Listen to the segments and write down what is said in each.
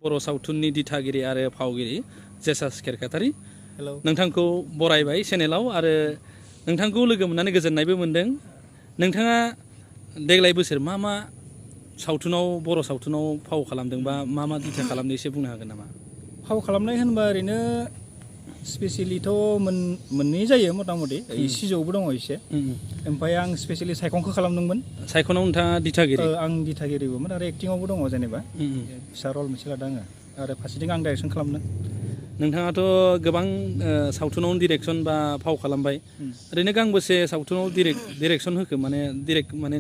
बर' सावथुननि दिथागिरि आरो फावगिरि जेसास खेरखातारि हेलौ नोंथांखौ बरायबाय चेनेलाव आरो नोंथांखौ लोगो मोननानै गोजोननायबो मोनदों। नोंथाङा देग्लाय बोसोर मा मा सावथुनाव बर' सावथुनाव फाव खालामदों बा मा मा दिथा खालामदों एसे बुंनो हागोन नामा? फाव खालामनाय होनबा ओरैनो स्पेसियेलिथ' मोननै जायो मथा मथि सिजौबो दङ एसे। ओमफ्राय आं स्पेसियेलि सायखंखौ खालामदोंमोन। सायखनाव नोंथाङा दिथागिरि? आं दिथागिरिबोमोन आरो एक्टिंआवबो दङ जेनेबा फिसा रल मोनसे लादों आङो आरो फारसेथिं आं डाइरेक्सन खालामदों। नोंथाङाथ' गोबां सावथुनावनो डिरेक्सन बा फाव खालामबाय। ओरैनो गांबेसे सावथुनाव डिरेक्सन होखो माने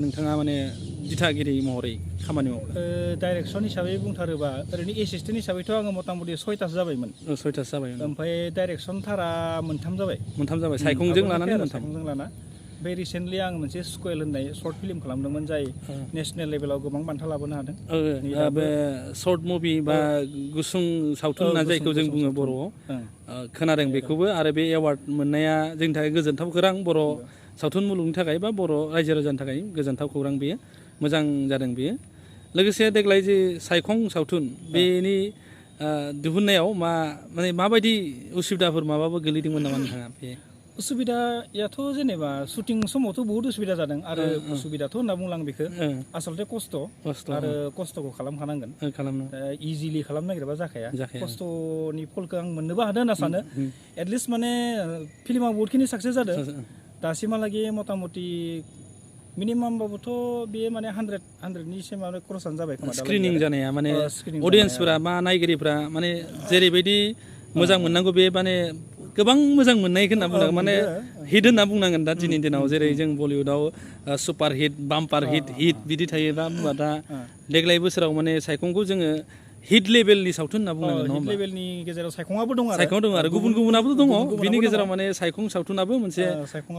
नोंथाङा माने दिथागिरि महरै खामानि मावखो? डाइरेक्सन हिसाबै बुंथारोबा ओरैनो एसिसटेन्ट हिसाबैथ' आङो मथा मथि 6थासो जाबायमोन। 6थासो जाबाय। ओमफ्राय डाइरेक्सन थारा मोनथाम जाबाय। सायखंजों लानानै मोनथाम। सायखंजों लाना ओमफ्राय रिसेन्टलि आं मोनसे स्कुवेल होननाय सर्ट फिल्म खालामदोंमोन जाय नेसनेल लेभेलाव गोबां बान्था लाबोनो हादों। बे सर्ट मुभि बा गुसुं सावथुन होनना जायखौ जों बुङो बर'आव खोनादों बेखौबो आरो बे एवार्ड मोननाया जोंनि थाखाय गोजोनथाव खौरां बर' सावथुन मुलुगनि थाखाय बा बर' रायजो राजानि थाखाय गोजोनथाव खौरां बेयो मोजां जादों बेयो। लोगोसे देग्लाय जे सायखं सावथुन बेनि दिहुननायाव माने माबायदि उसुबिदाफोर माबाबो गोलैदोंमोन नामा नोंथाङा? बे उसुबिदायाथ' जेनेबा शुटिं समावथ' बहुत उसुबिदा जादों आरो उसुबिदाथ' होनना बुंलां बेखौ आसलथे खस्थ' आरो खस्थ'खौ खालामखानांगोन। इजिलि खालामनो नागिरबा जाखाया। खस्थ'नि फलखौ आं मोननोबो हादों होनना सानो। एटलिस्ट माने फिल्मा बहुतखिनि साक्सेस जादों दासिमहालागै मथा मथि मिनिमामबाबोथ' बेयो माने 100नि एसे माने क्रसानो जाबाय खोमा। स्क्रिनिं जानाया माने अडियेन्सफोरा मा नायगिरिफ्रा माने जेरैबायदि मोजां मोननांगौ बे माने गोबां मोजां मोननायखौ होनना बुंनांगोन माने हिट होनना बुंनांगोन दा दिनैनि दिनाव जेरै जों बलिउडआव सुपार हिट बाम्पार हिट बिदि थायोबा बुंबा दा देग्लाय बोसोराव माने सायखंखौ जोङो हिट लेभेलनि सावथुन होनना बुंनांगोन नङा होमबा? हिट लेभेलनि गेजेराव सायखङाबो दङ आरो गुबुन गुबुनाबो दङ बिनि गेजेराव माने सायखं सावथुनाबो मोनसे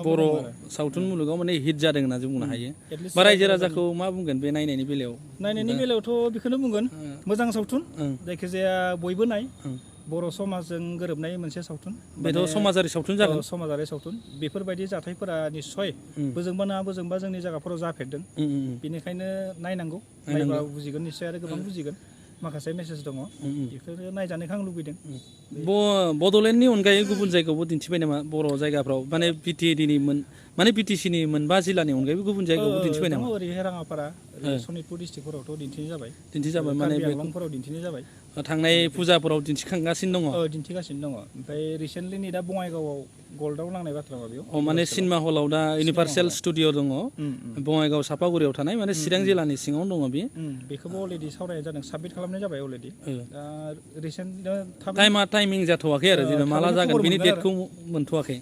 बर' सावथुन मुलुगाव माने हिट जादों होनना जों बुंनो हायो। बा रायजो राजाखौ मा बुंगोन बे नायनायनि बेलायाव? नायनायनि बेलायावथ' बेखौनो बुंगोन मोजां सावथुन जायखिजाया बयबो नाय बर' समाजजों गोरोबनाय मोनसे सावथुन। बेथ' समाजारि सावथुन जागोन। समाजारि सावथुन बेफोरबायदि जाथायफोरा निस्सय बोजोंबा नङा बोजोंबा जोंनि जायगाफोराव जाफेरदों। बेनिखायनो नायनांगौ नायबा बुजिगोन निस्सय आरो गोबां बुजिगोन। माखासे मेसेज दङ बेफोरो नायजानायखौ आं लुबैदों। बड'लेण्डनि अनगायै गुबुन जायगायावबो दिन्थिबाय नामा बर' जायगाफ्राव माने बिटिसिनि मोनबा जिल्लानि अनगायैबो गुबुन जायगायावबो दिन्थिबाय नामा? ओरैहाय राङापारा सनितपुर डिस्ट्रिक्टफोरावथ' दिन्थिनाय जाबाय माने कार्बि आंलंफोराव दिन्थिनाय जाबाय। थांनाय फुजाफोराव दिन्थिखांगासिनो दङ। दिन्थिगासिनो दङ। ओमफ्राय रिसेन्टलि नै दा बङाइगावआव गल्डआव लांनाय बाथ्रा बेयाव माने सिनेमा हलाव दा इउनिभार्सेल स्टुडिअ दङ बङाइगाव सापागुरियाव थानाय माने चिरां जिल्लानि सिङावनो दङ बेयो। बेखौबो अलरेडि सावरायनाय जादों साबमिट खालामनाय जाबाय अलरेडि। टाइमिं जाथ'वाखै आरो जेनेबा माला जागोन बिनि डेटखौ मोनथ'वाखै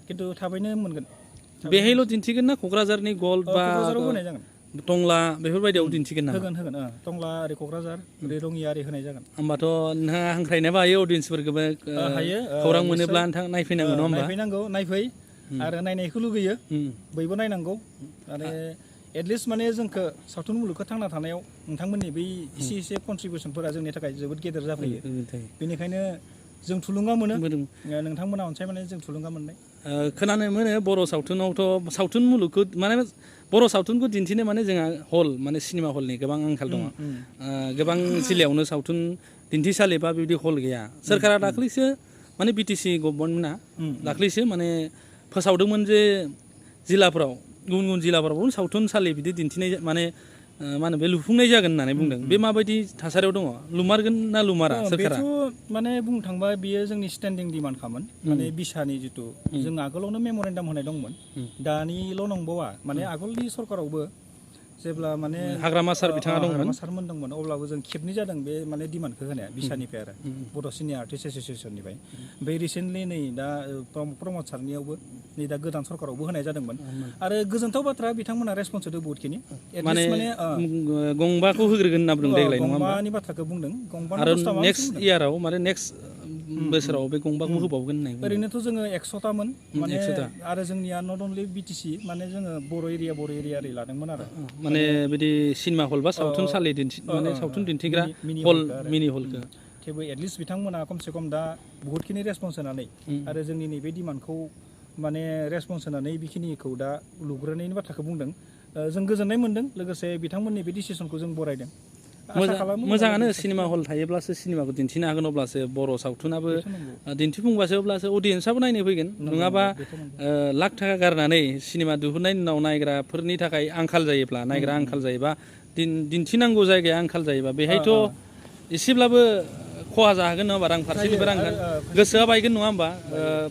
खिन्थु थाबैनो मोनगोन। बेहायल' दिन्थिगोन ना क'क्राझारनि गल्ड बा टंला बेफोरबायदियाव दिन्थिगोन नामा? होगोन टंला ओरै क'क्राझार ओरै रङिया ओरै होनाय जागोन। होमबाथ' नोंथाङा हांख्रायनोबो हायो अडियेन्सफोरखौबो हायो खौरां मोनोब्ला नोंथां नायफैनांगौ नङा होमबा? नायफैनांगौ नायफै आरो नायनायखौ लुगैयो बयबो नायनांगौ आरो एटलिस्ट माने जोंखौ सावथुन मुलुगखौ थांना थानायाव नोंथांमोननि बै एसे कन्ट्रिबिउसनफोरा जोंनि थाखाय जोबोद गेदेर जाफैयो। बेनिखायनो जों थुलुंगा मोनो नोंथांमोना अनसायनानै जों थुलुंगा मोननाय। खोनानो मोनो बर' सावथुनावथ' सावथुन मुलुगखौ माने बर' सावथुनखौ दिन्थिनो माने जोंहा हल माने सिनेमा हलनि गोबां आंखाल दङ। गोबां जिल्लायावनो सावथुन दिन्थिसालि बा बिदि हल गैया। सोरखारा दाख्लैसो माने बिटिसि गभर्नमेन्टआ दाख्लैसो माने फोसावदोंमोन जे जिल्लाफोराव गुबुन जिल्लाफोरावबो सावथुनसालि बिदि दिन्थिनाय माने मा होनो बे लुफुंनाय जागोन होननानै बुंदों। बे माबायदि थासारियाव दङ लुमारगोन ना लुमारा सोरखारा? बेथ' माने बुंनो थांबा बियो जोंनि स्टेन्डिं डिमान्डखामोन माने बिसानि जिथु जों आगोलावनो मेम'रेन्डाम होनाय दंमोन दानिल' नंबावा माने आगोलनि सरकारावबो जेब्ला माने हाग्रामा सार बिथाङा दंमोन सारमोन दंमोन अब्लाबो जों खेबनै जादों बे माने डिमान्डखौ होनाया बिसानिफ्राय आरो बड' सिनियर आर्टिस्ट एस'सियेसननिफ्राय। ओमफ्राय रिसेन्टलि नै दा प्रमद सारनियावबो नै दा गोदान सरकारावबो होनाय जादोंमोन आरो गोजोनथाव बाथ्रा बिथांमोना रेसपन्स होदों बहुतखिनि। माने गंबाखौ होग्रोगोन होनना बुंदों देग्लाय नङा होमबा? गंबानि बाथ्राखौ बुंदों आरो नेक्स्ट इयाराव माने नेक्स्ट बोसोराव बे गंबाखौ होबावगोन होननाय। ओरैनोथ' जोङो 100थामोन माने आरो जोंनिया नट अनलि बिटिसि माने जोङो बर' एरिया ओरै लादोंमोन आरो माने बिदि सिनेमा हल बा सावथुनसालि माने सावथुन दिन्थिग्रा हल मिनि हलखौ थेवबो एटलिस्ट बिथांमोना खमसे खम दा बहुतखिनि रेसपन्स होनानै आरो जोंनि नैबे डिमान्डखौ माने रेसपन्स होनानै बेखिनिखौ दा लुग्रोनायनि बाथ्राखौ बुंदों। जों गोजोननाय मोनदों लोगोसे बिथांमोननि बे डिसिसनखौ जों बरायदों मोजाङानो सिनेमा हल थायोब्लासो सिनेमाखौ दिन्थिनो हागोन अब्लासो बर' सावथुनाबो दिन्थिफुंबासो अब्लासो अडियेन्सआबो नायनो फैगोन नङाबा लाख थाखा गारनानै सिनेमा दिहुननायनि उनाव नायग्राफोरनि थाखाय आंखाल जायोब्ला नायग्रा आंखाल जायोबा दिन्थिनांगौ जायगाया आंखाल जायोबा बेहायथ' एसेब्लाबो खहा जागोन नङा होमबा रां फारसेनिबो रां गोसोआ बायगोन नङा होमबा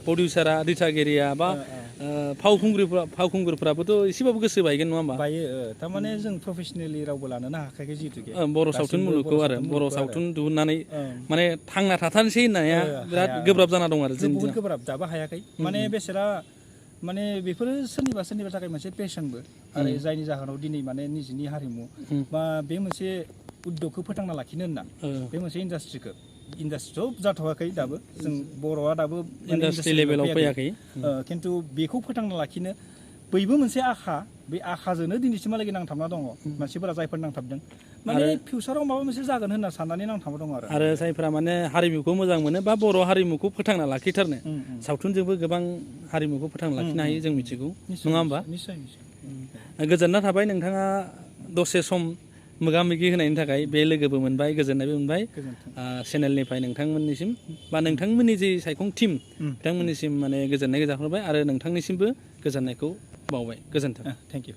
प्रडिउसारा दिथागिरिया बा फावखुंगुरफ्राबोथ' एसेबाबो गोसो बायगोन नङा होमबा बायो थारमाने जों प्रफेसनेलि रावबो लानोनो हाखायाखै जिहेतु बर' सावथुन मुलुगखौ आरो बर' सावथुन दिहुननानै माने थांना थाथारनोसै होननाया बिराद गोब्राब जाना दं आरो बहुद गोब्राब दाबो हायाखै माने बेसेरा माने बेफोरो सोरनिबा थाखाय मोनसे पेशनबो आरो जायनि जाहोनाव दिनै माने निजिनि हारिमु बा बे मोनसे उद्योगखौ फोथांना लाखिनो होनना बे मोनसे इन्डास्ट्रिथ' जाथ'वाखै दाबो जों बर'आ दाबो इन्डास्ट्रि लेभेलाव फैयाखै खिन्थु बेखौ फोथांना लाखिनो बयबो मोनसे आखा बे आखाजोंनो दिनैसिमहालागै नांथाबना दङ मानसिफोरा जायफोर नांथाबदों माने फिउचाराव माबा मोनसे जागोन होनना साननानै नांथाबना दङ आरो जायफोरा माने हारिमुखौ मोजां मोनो बा बर' हारिमुखौ फोथांना लाखिथारनो सावथुनजोंबो गोबां हारिमुखौ फोथांना लाखिनो हायो जों मिथिगौ नङा होमबा गोजोनना थाबाय नोंथाङा दसे सम मोगा मोगि होनायनि थाखाय बे लोगोबो मोनबाय गोजोननायबो मोनबाय चेनेलनिफ्राय नोंथांमोननिसिम बा नोंथांमोननि जे सायखं टिम बिथांमोननिसिम माने गोजोननाय जाहोबाय आरो नोंथांनिसिमबो गोजोननायखौ बावबाय गोजोन्थों थेंक इउ